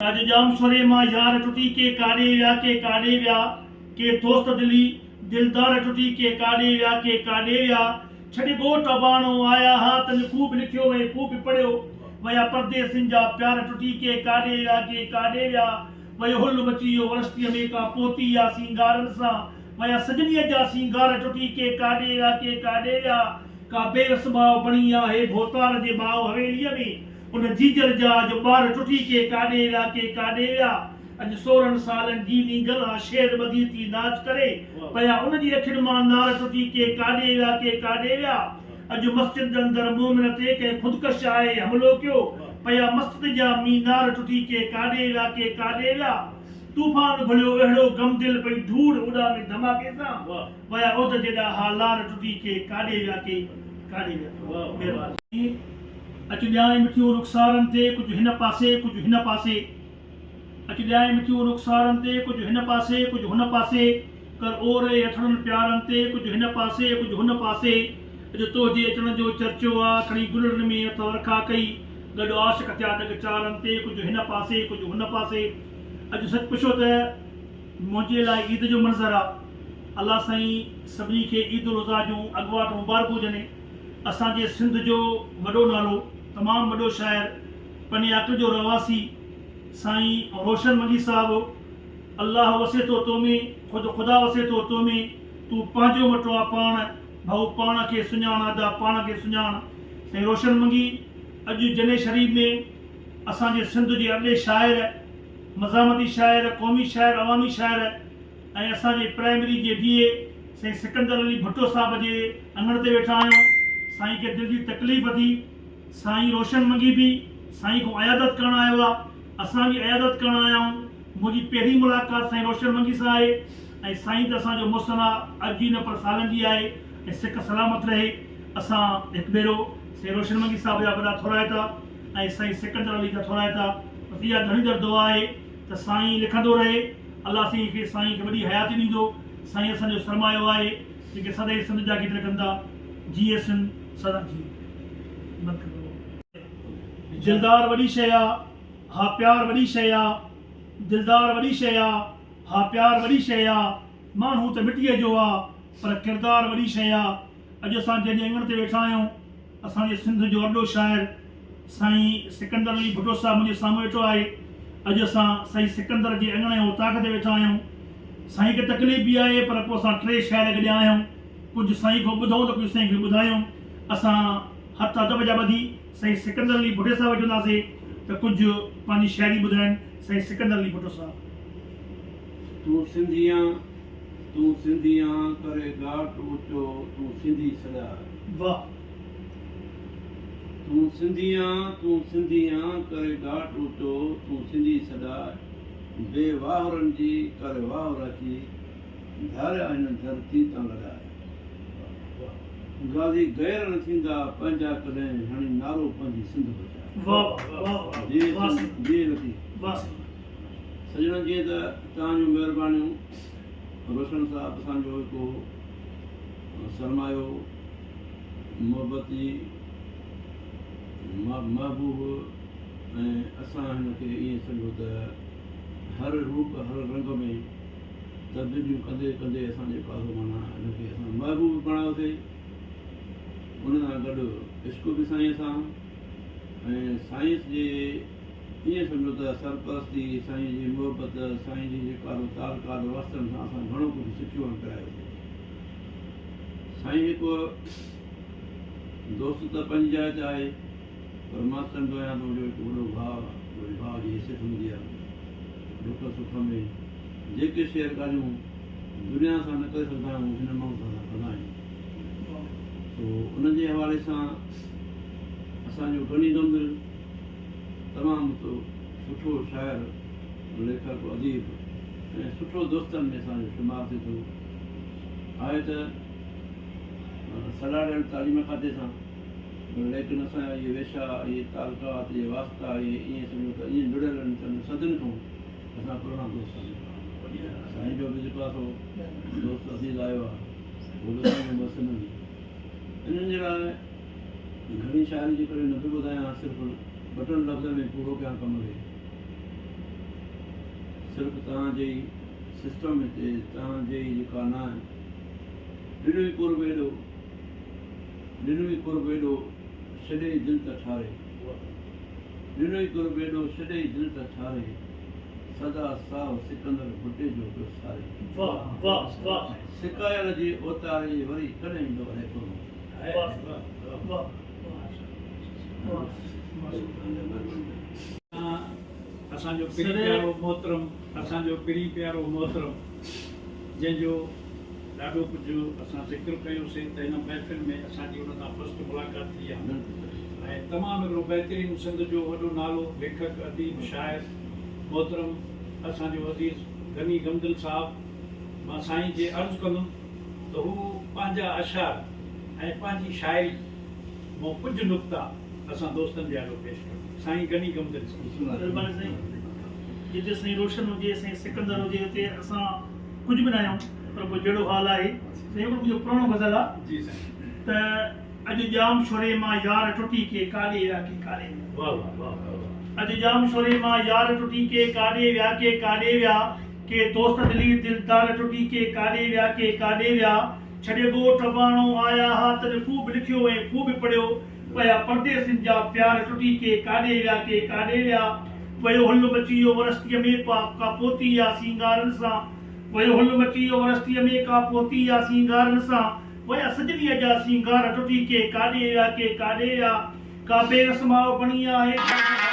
ته اڄ ڄامشوري مان يار ٽٽي ڪي ڪاڏي ويا ڪي ڪاڏي ويا ڪي دوست دلي دلدار ٽٽي ڪي ڪاڏي ويا ڪي ڪاڏي ويا ڇڏي ڳوٺ اباڻو آيا ها تن خوب لکيو ۽ خوب پڙهيو ويا پرديسين جا پيار ٽٽي ڪي ڪاڏي ويا ڪي ڪاڏي ويا ويو هل مچي ويو ورسٽيء ۾ ڪا پهتي آ سينگارن سان ويا سجنيء جا سينگار ٽٽي ڪي ڪاڏي ويا ڪي ڪاڏي ويا ڪا بيوس ماء بڻي آهي ڀوتار جي ڀاء حويليء ۾ ان جيجل جا جو ٻار ٽٽي ڪي ڪاڏي ويا ڪي ڪاڏي ويا اڄ سورهن سالن جي نينگر آ شعر ٻڌي ٿي ناچ ڪري پيا ان جي اکين مان نار ٽٽي ڪي ڪاڏي ويا ڪي ڪاڏي ويا اڄ مسجد اندر مومن تي ڪنهن خودڪش آهي حملو ڪيو پيا مسجد جا مينار ٽٽي ڪي ڪاڏي ويا ڪي ڪاڏي ويا طوفان گهليو اهڙو غم دل پئي ڌوڙ اڏامي ڌماڪي سان ويا عهد جيڏا هالار ٽٽي ڪي ڪاڏي ويا ڪي ڪاڏي ويا مهرباني. اچ ڏيانء مٺيون رخسارن تي ڪجهه هن پاسي ڪجهه هن پاسي. اچ ڏيانء مٺيون رخسارن تي، ڪجهه هن پاسي، ڪجهه هن پاسي، ڪر اوري اٿڙن پيارن تي، ڪجهه هن پاسي، ڪجهه هن پاسي، اڄ تنهنجي اچڻ جو چرچو آ، کڻي گلڙن ۾ اٿ ورکا ڪئي، گڏ عاشق ٿيا ڏڳ چارن تي، ڪجهه هن پاسي، ڪجهه هن پاسي. اڄ سچ پڇو ته منهنجي لاء عيد جو منظر آ. الله سائين سڀني کي عيد الاضحيٰ جون اڳواٽ مبارڪون هجن. اسان جي سنڌ جو وڏو نالو، تمام وڏو شاعر، پني عاقل جو رهواسي سائين روشن منگي صاحب الله وسي ٿو تو ۾ خود خدا وسي ٿو تو ۾ تون پنهنجو مٽو آ پاڻ ڀائو پاڻ کي سڃاڻ ادا پاڻ کي سڃاڻ سائين روشن منگي اڄ جني شريف ۾ اسان جي سنڌ جي ارڏي شاعر مزاحمتي شاعر قومي شاعر عوامي شاعر ۽ اسان جي پرائمري جي ڊي اي سائين سڪندر علي ڀٽو صاحب جي اڱڻ تي ويٺا آهيون سائين کي دل جي تڪليف ٿي سائين روشن منگي به سائين کان عيادت ڪرڻ آيو آ اسان به عيادت ڪرڻ آيا آهيون منهنجي پهرين ملاقات سائين روشن منگي سان آهي ۽ سائين ته اسان جو محسن آ اڄ جي نه پر سالن جي آهي ۽ سڪ سلامت رهي اسان هڪ ڀيرو سائين روشن منگي صاحب جا وڏا ٿورائتا ۽ سائين سڪندر علي جا ٿورائتا بس اها ڌڻي در دعا آهي ته سائين لکندو رهي الله سائين کي سائين کي وڏي حياتي ڏيندو سائين اسان جو سرمايو آهي جيڪي سدائين سنڌ جا گيت لکندا جيئي سنڌ سدا جيئي بند ڪر بابا. دلدار وڏي شيء آ ها پيار وڏي شيء آ دلدار وڏي شيء آ ها پيار وڏي شيء آ ماڻهو ته مٽيء جو آ پر ڪردار وڏي شيء آ اڄ اسان جنهن جي اڱڻ تي ويٺا آهيون اسان جي سنڌ جو ارڏو شاعر سائين سڪندر علي ڀٽو صاحب منهنجي سامهون ويٺو آهي. اڄ اسان سائين سڪندر جي اڱڻ ۽ اوطاق تي ويٺا آهيون. سائين کي تڪليف به آهي پر پوء اسان ٽي شاعر گڏيا آهيون. ڪجهه سائين کان ٻڌون ته ڪجهه سائين کي ٻڌايون. اسان هٿ ادب جا ٻڌي سائين سڪندر علي ڀٽي صاحب کي چونداسين ته ڪجهه پنهنجي شاعري ٻڌائين. سائين سڪندر علي ڀٽو صاحب. تون سنڌي آن، تون سنڌي آن، ڪري ڳاٽ اوچو، تون سنڌي سڏاء. واھ. تون سنڌي آن، تون سنڌي آن، ڪري ڳاٽ اوچو، تون سنڌي سڏاء. بي واهرن جي ڪر واهر اچي، ڌاريا هن ڌرتي تان لڏاء. غازي غير نه ٿيندا، پنهنجا ڪڏهن هڻي نعرو پنهنجي سنڌ بچاء. جيئي سنڌ، جيئي لطيف. سڄڻن جيئن ته توهان جون مهربانيون روشن صاحب اسان جو هڪ سرمايو محبتي محبوب ۽ اسان هن کي ائين سمجهو ته هر روپ هر رنگ ۾ تبديليون ڪندي ڪندي اسان جي پاسو معنيٰ هن کي اسان محبوب بڻايوسي ان سان گڏ عشق به سائين سان ۽ سائنس جي ائين سمجهو ته سرپرستي سائين جي محبت سائين جي جيڪا تعلقات واسطن سان اسان گهڻو ڪجهه سکيو ۽ پرايوسي سائين هڪ دوست ته پنهنجي جاء تي آهي پر مان سمجهندو آهيان ته منهنجو هڪ وڏو ڀاء وڏي ڀاء جي حيثيت هوندي آهي ڏک سک ۾ جيڪي شيئر ڳالهيون دنيا سان نه ڪري سگهندا آهيون هن ماڻهو سان اسان ڪندا آهيون سو ان جي حوالي سان اسانجو غني غمدل تمام سٺو شاعر ليکڪ اديب ۽ سٺو دوستن ۾ اسانجو شمار ٿئي ٿو آهي ته سلهاڙيل تعليم کاتي سان پر ليڪن اسان جا اهي ويشا، اهي تعلقات، اهي واسطا، اهي ائين سمجهو ته ائين جڙيل آهن ته صدين کان اسان پراڻا دوست آهيون. سائين جو به جيڪو آهي سو دوست عزيز آيو آهي اهو به اسان جو محسن آهي. انهن جي لاء گهڻي شاعري جي ڪري نه پيو ٻڌايان صرف ٻه ٽن لفظن ۾ پورو ڪيان ڪم کي. صرف توهان جي ئي سسٽم هتي توهان جي ئي جيڪا نه آهي. ڏنو ئي قرب ايڏو، ڏنو ئي قرب ايڏو، ڇڏي ئي دل ته ٺاري. ڏنو ئي قرب ايڏو، ڇڏي ئي دل ته ٺاري. سدا ساهه سڪندر ڀٽي جو پيو ساري. واه واه واه. سڪايل جي اوتاري وري ڪڏهن ايندو الائي قرب. واه واه واه. اسان جو پرين پيارو محترم اسان جو پرين پيارو محترم جنهن جو ڏاڍو ڪجهه اسان ذڪر ڪيوسين ته هن محفل ۾ اسان جي ان سان فرسٽ ملاقات ٿي آهي ۽ تمام هڪڙو بهترين سنڌ جو وڏو نالو ليکڪ اديب شاعر محترم اسان جو عزيز غني غمدل صاحب مان سائين کي عرض ڪندم ته هو پنهنجا اشعار ۽ پنهنجي شاعري مون ڪجهه نقطا اسان دوستن جي آڏو پيش ڪن. سائين غني غمدل صاحب. مھرباني سائين جتي سائين روشن هجي سائين سڪندر هجي اتي اسان ڪجهه به ناهيون پر پوء جهڙو حال آهي سائين هڪڙو منهنجو پراڻو غزل آ جي سائين. ته اڄ ڄام شوري مان يار ٽٽي ڪي ڪاڏي ويا ڪي ڪاڏي ويا. واه واه واه واه. اڄ ڄام شوري مان يار ٽٽي ڪي ڪاڏي ويا ڪي ڪاڏي ويا ڪي دوست دلير دلدار ٽٽي ڪي ڪاڏي ويا ڪي ڪاڏي ويا. ڇڏي ڳوٺ اباڻو آيا ها تڏ خوب لکيو ۽ خوب پڙهيو پيا پرديسين جا پيار ٽٽي ڪي ڪاڏي ويا ڪي ڪاڏي ويا ويو هل مچي يوورسٽيء ۾ پا ڪا پوتي يا سينگارن سان ويو هل مچي يوورسٽيء ۾ ڪا پوتي يا سينگارن سان ويا سجنيء جا سينگار ٽٽي ڪي ڪاڏي ويا ڪي ڪاڏي ويا ڪا بي رس ماء بڻي آهي ڪا.